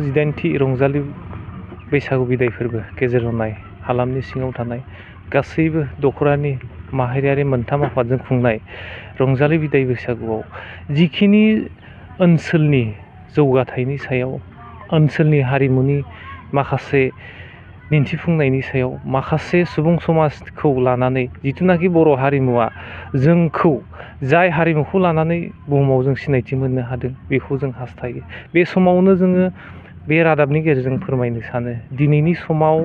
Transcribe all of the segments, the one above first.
जिदाइनथि रंजालि बैसागु बिदाय फोरबो गेजेर जनाय हालामनि सिङाव थानाय गासैबो दखरानि माहारियारि मोनथाम आफादजों खुंनाय रंजालि बिदाय बैसागुआव जिखिनि ओनसोलनि जौगाथायनि सायाव ओनसोलनि हारिमुनि माखासे दिन्थिफुंनायनि सायाव माखासे सुबुं समाजखौ लानानै जिथुनाखि बर' हारिमुवा जोंखौ जाय हारिमुखौ लानानै बुहुमाव जों सिनायथि मोननो हादों बेखौ जों हास्थायो। बे समावनो जोङो बे रादाबनि गेजेरजों फोरमायनो सानो दिनैनि समाव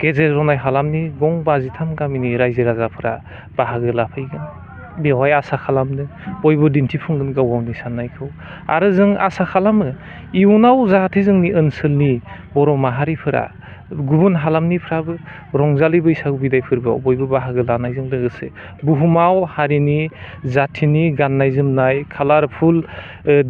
गेजेर जनाय हालामनि गं 53 गामिनि रायजो राजाफोरा बाहागो लाफैगोन। बेवहाय आसा खालामदों बयबो दिन्थिफुंगोन गाव गावनि साननायखौ आरो जों आसा खालामो इयुनाव जाहाथे जोंनि ओनसोलनि बर' माहारिफोरा गुबुन हालामनिफ्राबो रंजालि बैसागु बिदाय फोरबोआव बयबो बाहागो लानायजों लोगोसे बुहुमाव हारिनि जाथिनि गाननाय जोमनाय कालारफुल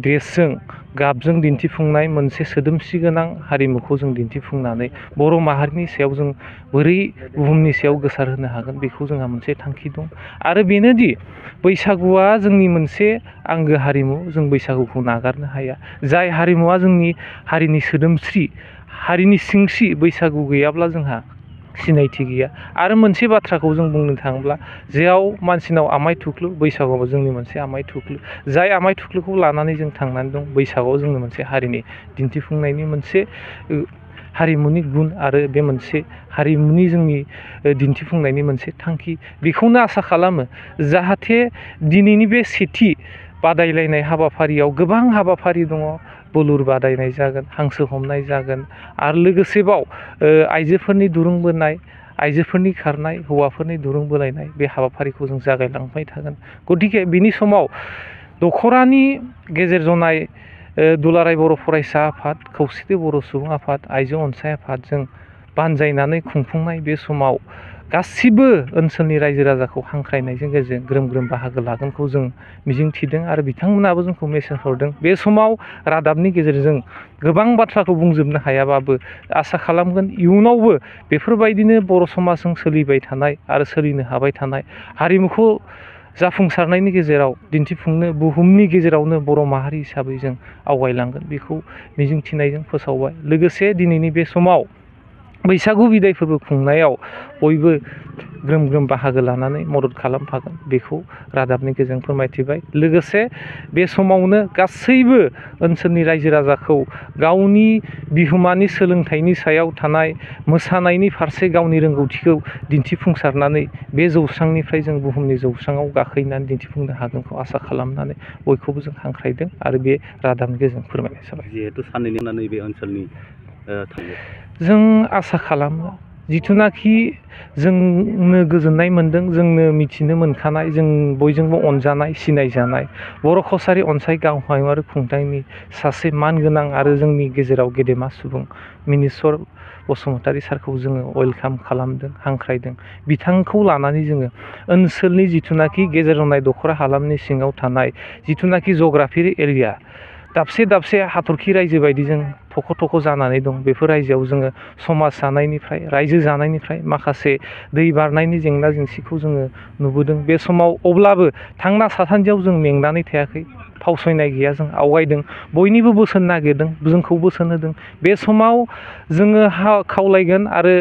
ड्रेसजों गाबजों दिन्थिफुंनाय मोनसे सोदोमस्रि गोनां हारिमुखौ जों दिन्थिफुंनानै बर' माहारिनि सायाव जों बोरै बुहुमनि सायाव गोसार होनो हागोन बेखौ जोंहा मोनसे थांखि दं आरो बेनोदि बैसागुआ जोंनि मोनसे आंगो हारिमु जों बैसागुखौ नागारनो हाया। जाय हारिमुवा जोंनि हारिनि सोदोमस्रि हारिनि सिंस्रि बैसागु गैयाब्ला जोंहा सिनायथि गैया। आरो मोनसे बाथ्राखौ जों बुंनो थाङोब्ला जेराव मानसिनाव आमाय थुख्लु बैसागुआव जोंनि मोनसे आमाय थुख्लु जाय आमाय थुख्लुखौ लानानै जों थांनानै दं बैसागुआव जोंनो मोनसे हारिनि दिन्थिफुंनायनि मोनसे हारिमुनि गुन आरो बे मोनसे हारिमुनि जोंनि दिन्थिफुंनायनि मोनसे थांखि बेखौनो आसा खालामो जाहाथे दिनैनि बे सेथि बादायलायनाय हाबाफारियाव गोबां हाबाफारि दङ। बुलुर बादायनाय जागोन हांसो हमनाय जागोन आरो लोगोसेबाव आइजोफोरनि दुरुं बोनाय आइजोफोरनि खारनाय हौवाफोरनि दुरुं बोलायनाय बे हाबाफारिखौ जों जागायलांबाय थागोन। गतिके बिनि समाव दखरानि गेजेर जनाय दुलाराय बर' फरायसा आफाद खौसेथि बर' सुबुं आफाद आइजो अनसाय आफादजों बानजायनानै खुंफुंनाय बे समाव गासिबो ओनसोलनि रायजो राजाखौ हांख्रायनायजों गेजेरजों ग्रोम ग्रोम बाहागो लागोनखौ जों मिजिं थिदों आरो बिथांमोनाबो जोंखौ मेसेज हरदों। बे समाव रादाबनि गेजेरजों गोबां बाथ्राखौ बुंजोबनो हायाबाबो आसा खालामगोन इयुनावबो बेफोरबायदिनो बर' समाजजों सोलिबाय थानाय आरो सोलिनो हाबाय थानाय हारिमुखौ जाफुंसारनायनि गेजेराव दिन्थिफुंनो बुहुमनि गेजेरावनो बर' माहारि हिसाबै जों आवगायलांगोन बेखौ मिजिंथिनायजों फोसावबाय। लोगोसे दिनैनि बे समाव बैसागु बिदाय फोरबो खुंनायाव बयबो ग्रोम ग्रोम बाहागो लानानै मदद खालामफागोन बेखौ रादाबनि गेजेरजों फोरमायथिबाय। लोगोसे बे समावनो गासैबो ओनसोलनि रायजो राजाखौ गावनि बिहोमानि सोलोंथाइनि सायाव थानाय मोसानायनि फारसे गावनि रोंगौथिखौ दिन्थिफुंसारनानै बे जौस्रांनिफ्राय जों बुहुमनि जौस्राङाव गाखोहैनानै दिन्थिफुंनो हागोनखौ आसा खालामनानै बयखौबो जों हांख्रायदों आरो बे रादाबनि गेजेरजों फोरमायनाय जाबाय। जिहेथु साननैनि होननानै बे ओनसोलनि जों आसा खालामो जिथुनाखि जोंनो गोजोननाय मोनदों जोंनो मिथिनो मोनखानाय जों बयजोंबो अनजानाय सिनायजानाय बर' कसारि अनसाय हायुङारि खुंथायनि सासे मानगोनां आरो जोंनि गेजेराव गेदेमा सुबुं मिनिस्वर बसुमतारी सारखौ जोङो वेलकाम खालामदों हांख्रायदों। बिथांखौ लानानै जोङो ओनसोलनि जिथुनाखि गेजेर जनाय दखरा हालामनि सिङाव थानाय जिथुनाखि जग्राफि एरिया दाबसे दाबसे हाथरखि रायजो बायदि जों थख' थख' जानानै दं। बेफोर रायजोआव जोङो समाज जानायनिफ्राय रायजो जानायनिफ्राय माखासे दै बारनायनि जेंना जेंसिखौ जोङो नुबोदों। बे समाव अब्लाबो थांना थासान्दियाव जों मेंनानै थायाखै फावसयनाय गैया जों आवगायदों बयनिबो बोसोन नागिरदों जोंखौ बोसोन होदों। बे समाव जोङो खावलायगोन आरो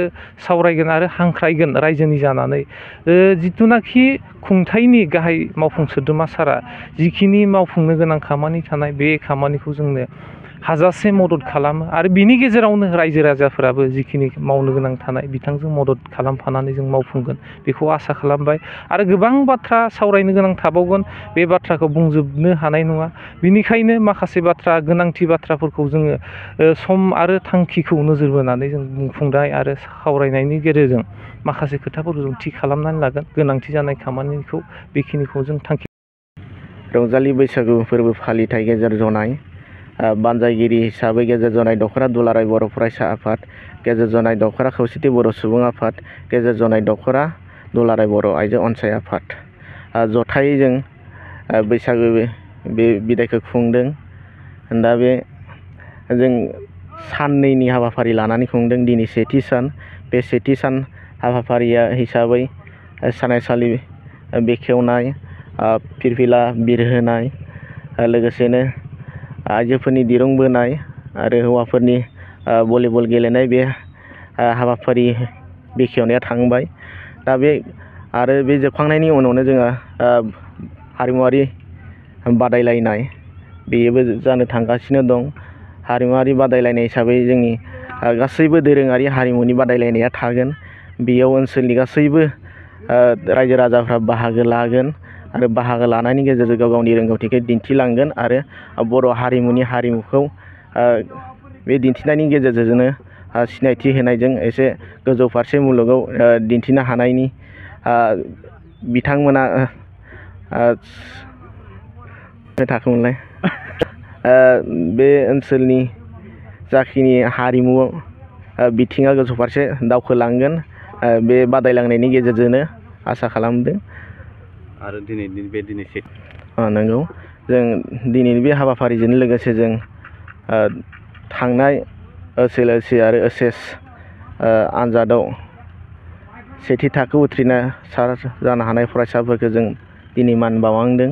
सावरायगोन आरो हांख्रायगोन रायजोनि जानानै जिथुनाखि खुंथायनि गाहाय मावफुं सोद्रोमा सारा जिखिनि मावफुंनो गोनां खामानि थानाय बे खामानिखौ जोंनो हाजासे मदद खालामो आरो बिनि गेजेरावनो रायजो राजाफोराबो जिखिनि मावनो गोनां थानाय बिथांजों मदद खालामफानानै जों मावफुंगोन बेखौ आसा खालामबाय। आरो गोबां बाथ्रा सावरायनो गोनां थाबावगोन बे बाथ्राखौ बुंजोबनो हानाय नङा। बिनिखायनो माखासे बाथ्रा गोनांथि बाथ्राफोरखौ जोङो सम आरो थांखिखौ नोजोर बोनानै जों बुंफुंनाय आरो सावरायनायनि गेजेरजों माखासे खोथाफोरखौ जों थि खालामनानै लागोन गोनांथि जानाय खामानिखौ बेखिनिखौ जों थांखि रंजालि बैसागु फोरबो फालिथाय गेजेर जनाय बानजायगिरि हिसाबै गेजेर जनाय दखरा दुलाराय बर' फरायसा आफाद गेजेर जनाय दखरा खौसेथि बर' सुबुं आफाद गेजेर जनाय दखरा दुलाराय बर' आइजो अनसाय आफाद जथायै जों बैसागु बे बिदायखौ खुंदों। दा बे जों साननैनि हाबाफारि लानानै खुंदों। दिनै सेथि सान बे सेथि सान हाबाफारिया हिसाबै सानायसालि बेखेवनाय फिरफिला बिरहोनाय लोगोसेनो आइजोफोरनि दिरुं बोनाय आरो हौवाफोरनि भलिबल गेलेनाय बे हाबाफारि बेखेवनाया थांबाय दा बे आरो बे जोबखांनायनि उनावनो जोंहा हारिमुवारि बादायलायनाय बेबो जानो थांगासिनो दं हारिमुवारि बादायलायनाय हिसाबै जोंनि गासैबो दोरोङारि हारिमुनि बादायलायनाया थागोन बेयाव ओनसोलनि गासैबो रायजो राजाफ्रा बाहागो लागोन आरो बाहागो लानायनि गेजेरजों गाव गावनि रोंगौथिखौ दिन्थिलांगोन आरो बर' हारिमुखौ बे दिन्थिनायनि गेजेरजोंनो सिनायथि होनायजों एसे गोजौ फारसे मुलुगाव दिन्थिनो हानायनि बिथांमोना थाखोमोनलाय बे ओनसोलनि जाखिनि हारिमु बिथिङा गोजौ फारसे दावखोलांगोन बे बादायलायनायनि गेजेरजोंनो आसा खालामदों आरो दिनै नंगौ जों दिनैनि बे हाबाफारिजों लोगोसे जों थांनाय SLC आरो HS आनजादाव सेथि थाखो उथ्रिसार जानो हानाय फरायसाफोरखौ जों दिनै मान बावनांदों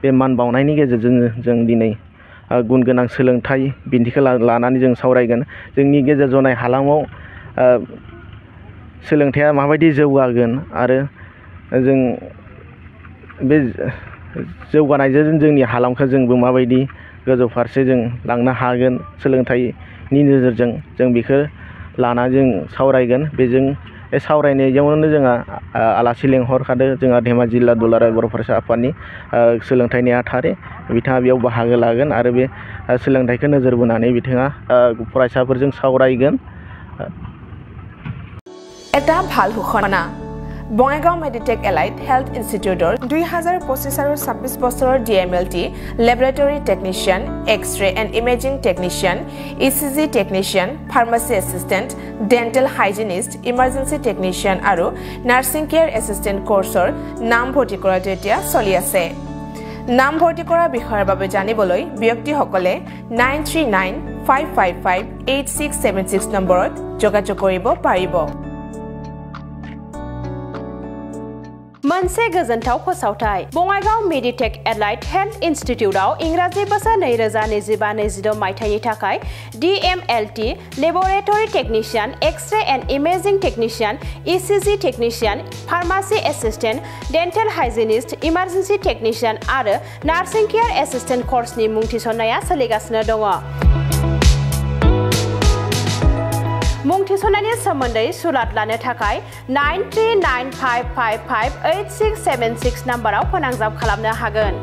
बे मान बावनायनि गेजेरजों जों दिनै गुन गोनां सोलोंथाइ बिदिखौ लानानै जों सावरायगोन जोंनि गेजेर जनाय हालामाव सोलोंथाइया माबायदि जौगागोन आरो जों बे जौगानायजों जोंनि हालामखौ जोंबो माबायदि गोजौ फारसे जों लांनो हागोन सोलोंथाइनि नोजोरजों जों बेखौ लाना जों सावरायगोन बेजों बे सावरायनायावनो जोंहा आलासि लेंहरखादों जोंहा धेमाजि जिल्ला दुलाराय बर' फरायसा आफादनि सोलोंथाइ नेहाथारि बिथाङा बेयाव बाहागो लागोन आरो बे सोलोंथाइखौ नोजोर बोनानै बिथाङा फरायसाफोरजों सावरायगोन এটা ভাল ঘোষণা বঙাইগাঁও মেডিটেক এলাইট হেলথ ইনষ্টিটিউটৰ 2025 আৰু 26 বছৰৰ DMLT laboratory technician X-ray and imaging technician ECG technician pharmacy assistant dental hygienist emergency technician আৰু নাৰ্ছিং কেয়াৰ এসিস্টেন্ট কোৰ্সৰ নাম ভৰ্তি কৰাটো এতিয়া চলি আছে নাম ভৰ্তি কৰা বিষয়ৰ বাবে জানিবলৈ ব্যক্তিসকলে 9395558676 নম্বৰত যোগাযোগ কৰিব পাৰিব मोनसे गोजोनथाव फोसावथाय बङाइगाव मेडिटेक एलाइट हेल्थ इन्स्टिट्यूटआव इंराजि बोसोर 2025-26 मायथाइनि थाखाय DMLT laboratory technician X-ray and imaging technician ECG technician pharmacy assistant dental hygienist emergency technician आरो नार्सिं केयार एसिस्टेंट कोर्सनि मुं थिसननाया सोलिगासिनो दङ मुं थिसननायनि सोमोन्दै सुलाद लानो थाखाय 9395558676 नाम्बाराव फोनांजाब खालामनो हागोन।